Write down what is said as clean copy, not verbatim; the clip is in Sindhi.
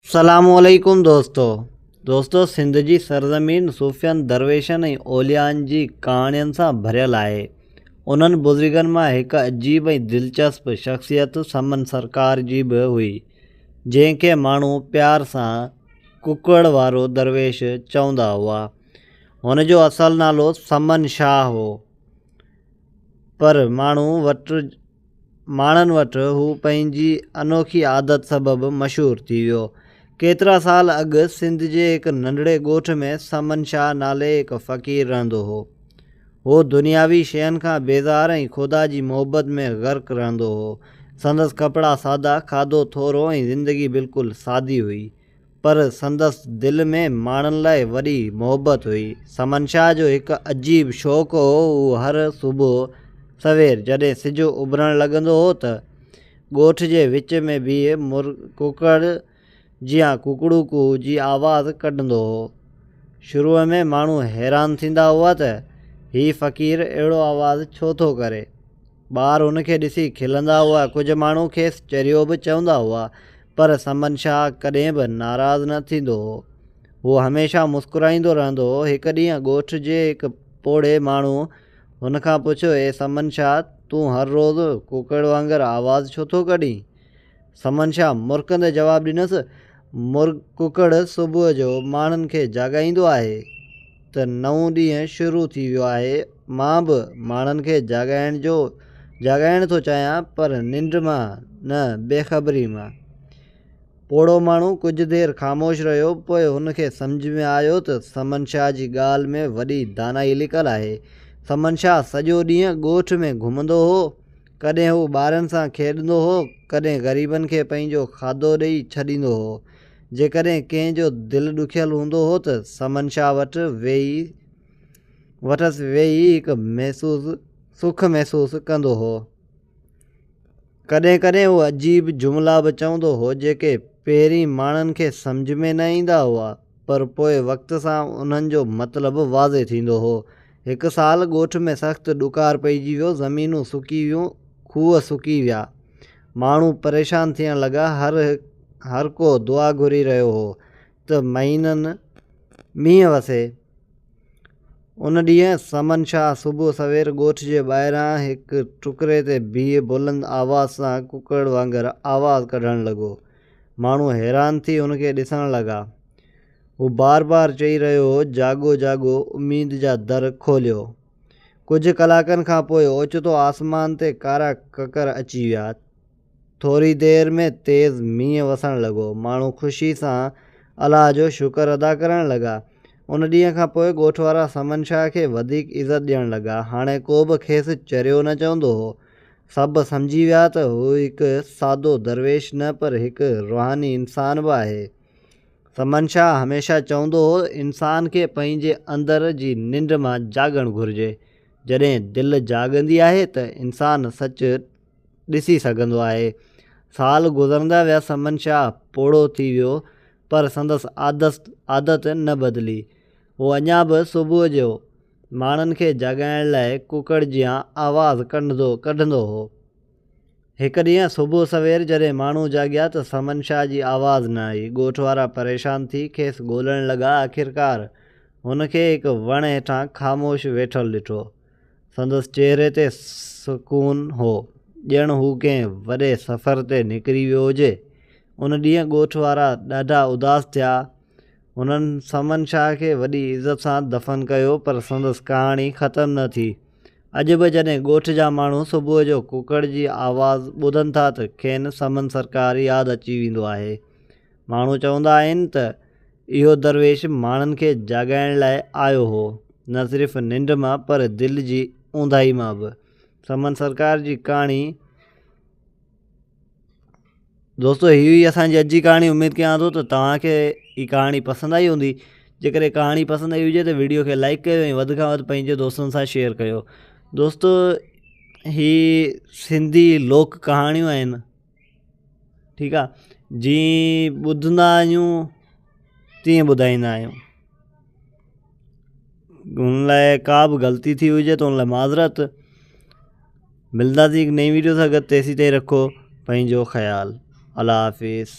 السلام عليڪم دوستو دوستو سنڌ جي سرزمين صوفين درويشن ۽ اوليائن جي ڪهاڻين سان ڀريل آهي انهن بزرگن مان هڪ عجيب ۽ دلچسپ شخصيت سمن سرڪار جي به هئي جنهن کي ماڻهو پيار سان ڪڪڙ وارو درويش چوندا هئا هن جو اصل نالو سمن شاهه هو پر ماڻهو وٽ ماڻهن وٽ هو پنهنجي انوکي عادت سبب مشهور ٿي ويو. ڪيترا سال اڳ سنڌ جي هڪ ننڍڙي ڳوٺ ۾ سمن شاهه نالي هڪ فقير رهندو هو. هو دنياوي شين کان بيزار ۽ خدا جي محبت ۾ غرق رهندو هو. سندس ڪپڙا سادا، کاڌو ٿورو ۽ زندگي بلڪل سادي هئي. پر سندس دل ۾ ماڻهن لاء وڏي محبت هئي. سمن شاهه جو هڪ عجيب شوق هو، هو هر صبح سوير جڏهن سج اڀرڻ لڳندو هو ته ڳوٺ جي وچ ۾ بيهي ڪڪڙ جيان ڪوڪڙو ڪو جي آواز ڪڍندو هو. شروع ۾ ماڻهو حيران ٿيندا هئا ته هي فقير اهڙو آواز ڇو ٿو ڪري؟ ٻار هن کي ڏسي کلندا هئا، ڪجهه ماڻهو کيس چريو به چوندا هئا، پر سمن شاهه ڪڏهن به ناراض نه ٿيندو هو. هو هميشه مسڪرائيندو رهندو هو. هڪ ڏينهن ڳوٺ جي هڪ پوڙهي ماڻهوء هن کان پڇيو، اي سمن شاهه، تون هر روز ڪوڪڙ وانگر آواز ڇو ٿو ڪڍين؟ سمن شاهه مرڪندي جواب ڏنس، مرغ ڪڪڙ صبح جو ماڻهن کي جاڳائيندو آهي ته نئون ڏينهن شروع ٿي ويو آهي، مان به ماڻهن کي جاڳائڻ جو جاڳائڻ ٿو چاهيان پر ننڊ مان نه بي خبري مان. پوڙهو ماڻهو ڪجهه دير خاموش رهيو، پوء هن کي سمجهه ۾ آيو ته سمن شاهه جي ڳالهه ۾ وڏي دانائي لڪل آهي. سمن شاهه سڄو ڏينهن ڳوٺ ۾ گهمندو هو. ڪڏهن هو ٻارن سان کيڏندو هو، ڪڏهن غريبن کي پنهنجو کاڌو ڏئي ڇڏيندو هو. جيڪڏهن ڪنهن جو دل ڏکيل هوندو هو ته سمن شاهه وٽ ويهي وٽس ويهي هڪ محسوس سک محسوس ڪندو هو. ڪڏهن ڪڏهن هو عجيب جملا به چوندو هو، جيڪي پهرين ماڻهن کي سمجهه ۾ نه ايندا هئا، پر پوء وقت سان انهن جو مطلب واضح ٿيندو هو. هڪ سال ڳوٺ ۾ سخت ڏڪار پئجي ويو، زمينون سڪي ويون، کوهه سڪي ويا. ماڻهو پريشان ٿيڻ لڳا، هر هر ڪو دعا گهري رهيو هو ته مهينن مينهن وسي. ان ڏينهن سمن شاهه صبح سوير ڳوٺ جي ٻاهران هڪ ٽڪري تي بيهي بلند آواز سان ڪڪڙ وانگر آواز ڪڍڻ لڳو. ماڻهو حيران ٿي هن کي ڏسڻ لڳا. هو بار بار چئي رهيو هو، جاڳو جاڳو، اميد جا در کوليو. ڪجهه ڪلاڪن کان پوء اوچتو آسمان تي ڪارا ڪڪر اچي ويا. ٿوري دير ۾ تيز مينهن وسڻ لڳو. ماڻهو خوشي سان الله جو شڪر ادا ڪرڻ لڳا. ان ڏينهن کان پوء ڳوٺ وارا سمن شاهه کي وڌيڪ عزت ڏيڻ لڳا. هاڻي ڪو به کيس چريو نه چوندو هو. سڀ سمجهي ويا ته هو هڪ سادو درويش نه پر هڪ روحاني انسان به آهي. سمن شاهه هميشه چوندو هو، انسان کي پنهنجي اندر جي ننڊ مان جاڳڻ گهرجي. جڏهن دل جاڳندي آهي ته انسان سچ ڏسي سگهندو آهي. سال گذرندا ويا سمن شاهه پوڙهو ٿي ويو پر سندس عادت نه بدلي. هو اڃا به صبح جو ماڻهن کي جاڳائڻ لاء ڪڪڙ جيان آواز ڪڍندو هو. هڪ ڏينهن صبح سوير جڏهن ماڻهو جاڳيا ته سمن شاهه جي آواز نه آئي. ڳوٺ وارا پريشان ٿي کيس ڳولڻ لڳا. آخرڪار هن کي هڪ وڻ هيٺان خاموش ويٺل ڏٺو. سندس چهري تي سڪون هو، ڄڻ هو ڪنهن وڏي سفر تي نڪري ويو هجي. ان ڏينهن ڳوٺ وارا ڏاڍا اداس ٿيا. هنن سمن شاهه کي وڏي عزت سان دفن ڪيو، پر سندس ڪهاڻي ختم نه ٿي. اڄ به جڏهن ڳوٺ جا ماڻهو صبح جو ڪڪڙ جي آواز ٻڌن ٿا ته کين سمن سرڪار ياد اچي ويندو آهي. ماڻهو چوندا آهن ته اهو درويش ماڻهن کي جاڳائڻ لاء آيو هو، نه صرف ننڊ مان پر دل جي اونداهي مان به. سمن سرڪار جي ڪهاڻي. دوستو هي هئي اسان جي اڄ جي ڪهاڻي اميد ڪيان ٿو ته توهان کي هي ڪهاڻي پسند آئي هوندي جيڪڏهن ڪهاڻي پسند آئي هجي ته ويڊيو کي لائڪ ڪيو ۽ وڌ کان وڌ پنهنجي دوستن سان شيئر ڪيو دوستو هي سنڌي لوڪ ڪهاڻيون آهن ٺيڪ آ جي ٻڌندا آهيون تيئن ٻڌائيندا آهيون ان لاء ڪا به غلطي ٿي هجي ته ان لاء معذرت ملنداسين هڪ نئين ويڊيو سان گڏ تيسين تائين رکو پنهنجو خيال الله حافظ.